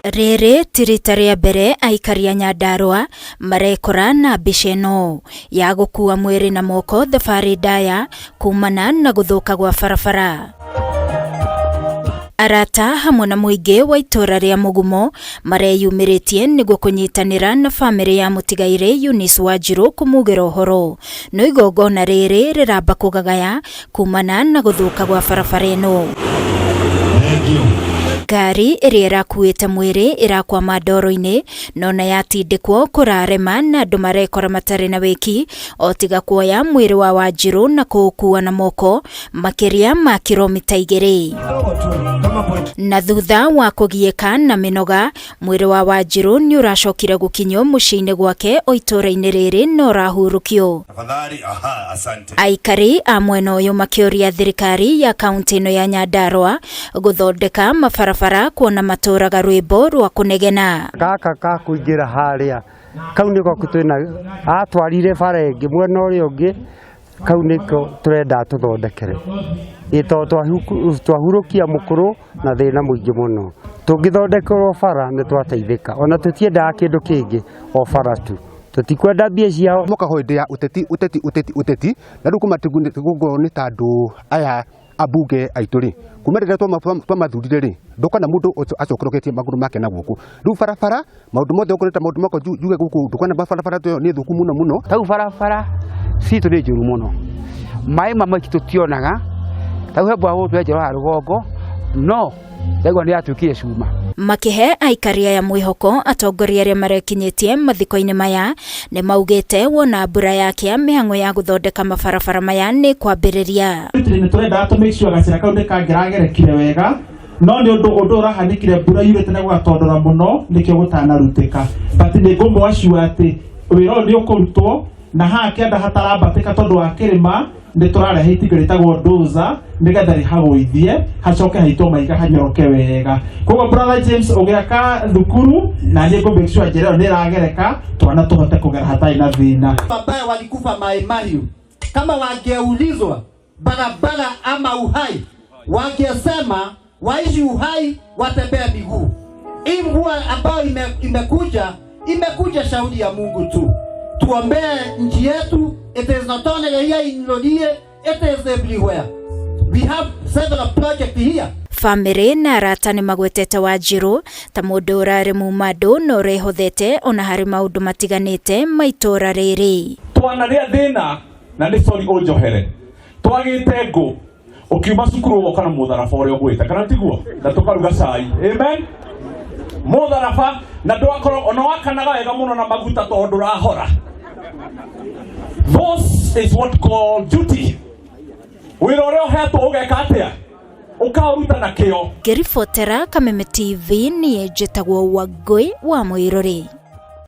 Rĩrĩ ti rita rĩa mbere aikari a Nyandarua marekora na mbica ĩno ya gũkua mwĩrĩ na moko thabarĩ ndaya kumana na gũthũka gwa barabara. Arata hamwe na mũingĩ wa itũra rĩa Mũgumo mareyumĩrĩtie nĩguo kũnyitanĩra na bamĩrĩ ya mũtigairĩ Eunice Wanjirũ kũmugĩra ũhoro. No igongona rĩrĩ rĩramba kũgagaya kumana na gũthũka gwa barabara ĩno. Ngari ĩrĩa ĩrakuĩte mwĩrĩ ĩrakwama ndoro-inĩ no na yatindĩkwo kũrarema na andũ marekora matarĩ na wĩki o tiga kuoya mwĩrĩ wa Wanjirũ na kũũkua na moko makĩria ma kiromita 2. Na thutha wa kũgiĩka na mĩnoga, mwĩrĩ wa Wanjirũ nĩ ũracokire gũkinyio mũciĩ-inĩ gwake o itũũra-inĩ rĩrĩ na ũrahurũkio. Tafadhali, aha, asante. Aikari a mwena ũyũ makĩũria thirikari ya kaunti ĩno ya Nyandarua gũthondeka mabarabara kuona matũraga rwĩmbo rwa kũnegena. Gaka ka kũingĩra harĩa kau nĩko twĩna atwarire bara ĩngĩ mwena ũrĩa ũngĩ kau nĩko tũrenda tũthondekere ĩ tondũ twahurũkia mũkũrũ na thĩna mũingĩ mũno. Tũngĩthondekerwo bara nĩ twateithĩka ona tũtiendaga kĩndũ kĩngĩ o bara tu, tũtikwenda mbia ciao. Mokaga hĩndĩ ya ũteti ũteti ũteti ũteti na rĩu kũmatigwo nĩ ta andũ aya ambunge aitũ rĩ kuma rĩrĩa twamathurire rĩ ndũkona mũndũ acokeroketie magũrũ make na gũkũ rĩu barabara maũndũ mothe okorwo ta maũndũ makwa njuge gũkũ ndũkona barabara ĩyo nĩ thũku mũno mũno. Tau barabara citũ nĩ njũru mũno, maĩ ma mwaki tũtionaga, tau he bwago twenjerwo haha rũgongo no ndaigua nĩ yatuĩkire cuma. Makĩhe aikari aya mwĩhoko, atongoria arĩa marekinyĩtie mathiko-inĩ maya nĩ maugĩte wona mbura yakĩa mĩhang'o ya gũthondeka mabarabara maya nĩ kwambĩrĩria. Nĩ tũrendaga tũ make sure gacĩra kau nĩ kangĩragerekire wega no nĩ ũndũ ũndũ ũrahanĩkire mbura yurĩte na gũgatondora mũno nĩkĩo gũtanarutĩka, but nĩ ngũmwaciwa atĩ wĩra ũyũ nĩ ũkũrutwo na haha kĩanda hatarambatĩka tondũ wa kĩrĩma nĩ tũrarehe itinga rĩtagwo dozer nĩgetha rĩhagũithie hacoke haitwo mahiga hanyoroke wega. Koguo Brother James ũgĩaka thukuru na niĩ ngũ make sure njĩra ĩyo nĩ ĩragereka twana tũhote kũgera hatarĩ na thĩna. Ambaye walikufa Mai Mahiu, kama wangeulizwa barabara ama uhai, wangesema waishi uhai, watembee miguu. Hii mvua ambayo imekuja imekuja shauri ya Mungu tu. Tuombee nchi yetu. It is not only here in Lodie, it is everywhere. We have several projects here. Bamĩrĩ na arata nĩ magwetete Wanjirũ ta mũndũ ũrarĩ mumandũ na ũrehothete ona harĩ maũndũ matiganĩte ma itũũra rĩrĩ. Twanarĩa thĩna na nĩ sorry ũnjohere twagĩte ngũ ũkiuma cukuru ũgoka na mũtharaba ũrĩa ũgwĩte kana tiguo na tũkaruga cai, amen, mũtharaba na ndwakorwo ona wakanaga wega mũno na maguta tondũ ndũrahora. This is what called duty. Wĩra ũrĩa ũhetwo ũgeka atĩa ũkaũruta na kĩo. Ngĩribotera Kameme TV niĩ njĩtagwo Wangũi wa Mũirũrĩ.